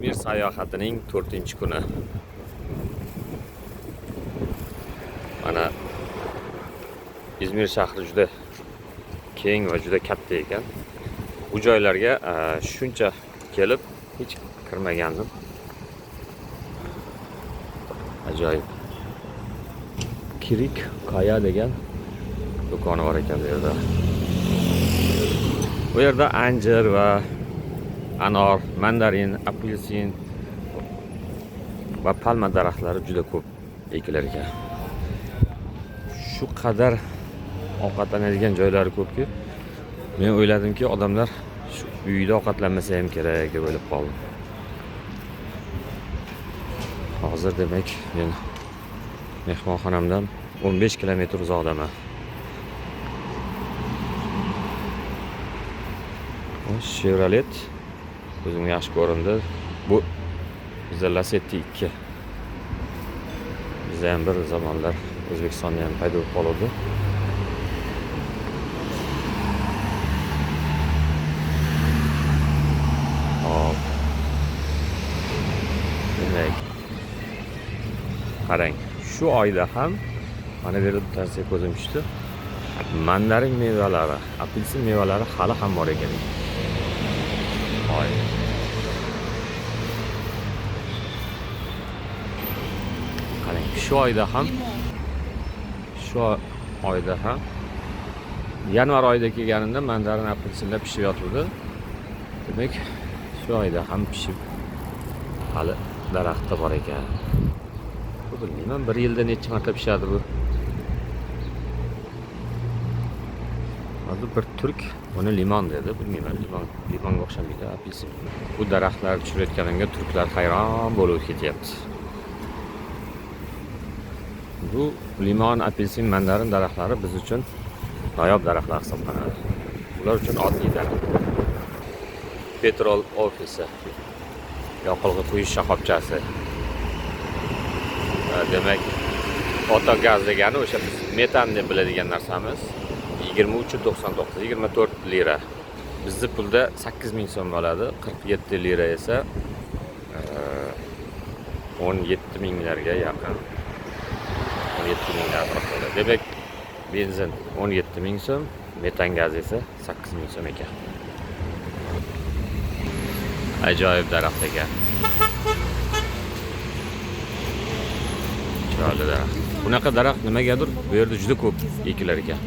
İzmir sayohatining 4-kuni. Mana İzmir shahri juda keng va juda katta ekan. Bu joylarga shuncha kelib hech kirmagandim. Ajoyib. Kirik Kaya degan do'koni bor ekan bu yerda. Bu yerda anjir va anor, mandarin, apelsin va palma daraxtlari juda ko'p ekilar ekan. Shu qadar ovqatlanadigan joylari ko'pki, men o'yladimki, odamlar shu uyda ovqatlanmasa ham kerak deb o'ylab qoldim. Hozir demak men mehmonxonamdan 15 kilometr uzoqdaman. Chevrolet ko'zimga yaxshi ko'rindi. Bu bizda Lacetti 2. Bizda ham bir zamonlar O'zbekistonda ham paydo bo'lib qoldi. Hop. Demak, qarang, shu oyda ham mana bu yerda bittasiga ko'zim tushdi. Mandarin mevalari, apelsin mevalari hali ham bor ekan. Oy. Qarang, shu oyda ham, shu oyda ham yanvar oyida kelganimda mandarin apelsinlar pishib yotuvdi. Demak, shu oyda ham pishib hali daraxtda bor ekan. Bu bilmayman, bir yilda necha marta pishadi bu. Hozir bir turk buni limon dedi, bilmayman, limonga o'xshamaydi, apelsin. Bu daraxtlarni tushirayotganimga turklar hayron bo'lib ketyapti. Bu limon, apelsin, mandarin daraxtlari biz uchun noyob daraxtlar hisoblanadi. Ular uchun oddiy daraxt. Petrol ofisi, yoqilg'i quyish shoxobchasi. Demak, otogaz degani o'sha biz metan deb biladigan narsamiz. 23,99, 24 lira. Bizni pulda 8000 so'm bo'ladi. 47 lira esa 17 minglarga yaqin. 17 minglar atrofida. Demak, benzin 17 ming so'm, metan gaz esa 8 ming so'm ekan. Ajoyib daraxt ekan. Chiroyli daraxt. Bunaqa daraxt nimagadir bu yerda juda ko'p ekilar ekan.